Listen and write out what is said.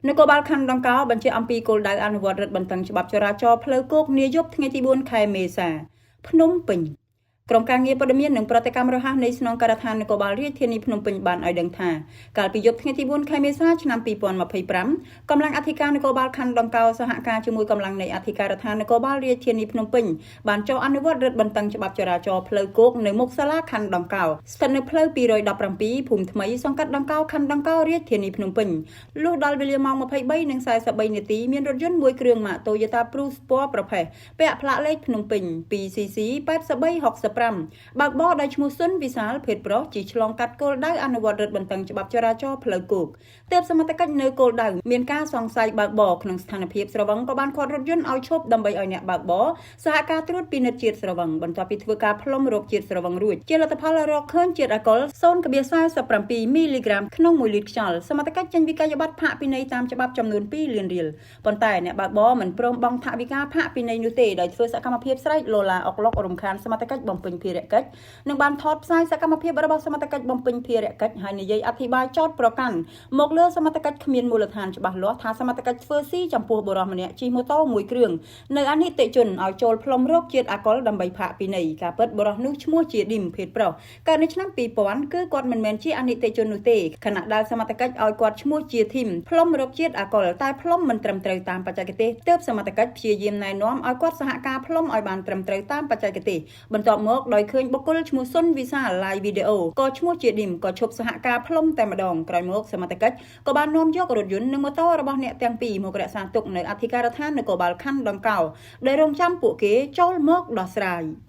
នគរបាលខណ្ឌដង្កោបញ្ជាក់អំពីគោលដៅអនុវត្តរឹតបន្តឹងច្បាប់ចរាចរណ៍ផ្លូវគោកនាយប់ថ្ងៃទី4ខែមេសាភ្នំពេញក្រុមការងារព័ត៌មាននិងប្រតិកម្មរហ័សនៃស្នងការដ្ឋាននគរបាលរាជធានីភ្នំពេញបានឲ្យដឹងថាកាលពីយប់ថ្ងៃទី4ខែមេសាឆ្នាំ2025កម្លាំងអធិការនគរបាលខណ្ឌដង្កោសហការជាមួយកម្លាំងនៃអធិការដ្ឋាននគរបាលរាជធានីភ្នំពេញបានចុះអនុវត្តរឹតបន្តឹងច្បាប់ចរាចរណ៍ផ្លូវគោកនៅមុខសាលាខណ្ឌដង្កោស្ថិតនៅផ្លូវ217ភូមិថ្មីសង្កាត់ដង្កោខណ្ឌដង្កោរាជធានីភ្នំពេញលុះដល់វេលាម៉ោង23:43នាទីមានរថយន្តមួយគ្រឿងម៉ាក Toyota Prius ពណ៌ប្រផេះពាក់ផ្លាកលេខភ្នំពេញ 2CC 8365បើកបរដោយឈ្មោះសុនវិសាលភេទប្រុសជិះឆ្លងកាត់គោលដៅអនុវត្តរឹតបន្តឹងច្បាប់ចរាចរណ៍ផ្លូវគោកទើបសមត្ថកិច្ចនៅគោលដៅមានការសង្ស័យបើកបរក្នុងស្ថានភាពស្រវឹងក៏បានឃាត់រថយន្តឲ្យឈប់ដើម្បីឲ្យអ្នកបើកបរសហការត្រួតពិនិត្យជាតិស្រវឹងបន្ទាប់ពីធ្វើការផ្លុំរោគជាតិស្រវឹងរួចជាលទ្ធផលរកឃើញជាតិអាល់កុល0.47មីលីក្រាមក្នុង1លីត្រខ្យល់សមត្ថកិច្ចចេញវិក័យប័ត្រផាកពិន័យតាមច្បាប់ចំនួន2លានរៀលប៉ុន្តែអ្នកបើកបរមិនព្រមបង់ថវិកាផាកពិន័យនោះទេដោយធ្វើសកម្មភាពស្រែកលោឡាអុកឡុករំខានសមត្ថកិច្ចបំពេញភារកិច្ចនិងបានថតផ្សាយសកម្មភាពរបស់សមត្ថកិច្ចបំពេញភារកិច្ចហើយនិយាយអធិប្បាយចោតប្រកាន់មកលើសមត្ថកិច្ចគ្មានមូលដ្ឋានច្បាស់លាស់ថាសមត្ថកិច្ចធ្វើស៊ីចំពោះបុរសម្នាក់ជិះម៉ូតូមួយគ្រឿងនៅអនិតិជនឲ្យចូលផ្លុំរោគជាតិអាល់កុលដើម្បីផាកពិន័យការពិតបុរសនោះឈ្មោះជាឌីមភេទប្រុសកើតនៅឆ្នាំ2000គឺគាត់មិនមែនជាអនិតិជននោះទេខណៈដែលសមត្ថកិច្ចឲ្យគាត់ឈ្មោះជាធីមផ្លុំរោគជាតិអាល់កុលតែផ្លុំមិនត្រឹមត្រូវតាមបច្ចេកទេសទើបសមត្ថកិច្ចព្យាយាមណែនាំឲ្យគាត់សហការផ្លុំឲ្យបានត្រឹមត្រូវតាមបច្ចេកទេសបន្ទាប់មកដោយឃើញបុគ្គលឈ្មោះសុនវិសាល live វីដេអូក៏ឈ្មោះជាឌីមក៏ឈប់សហការផ្លុំតែម្ដងក្រោយមកសមត្ថកិច្ចក៏បាននាំយករថយន្តនិងម៉ូតូរបស់អ្នកទាំងពីរមករក្សាទុកនៅអធិការដ្ឋាននគរបាលខណ្ឌដង្កោដែលរងចាំពួកគេចូលមកដោះស្រាយ។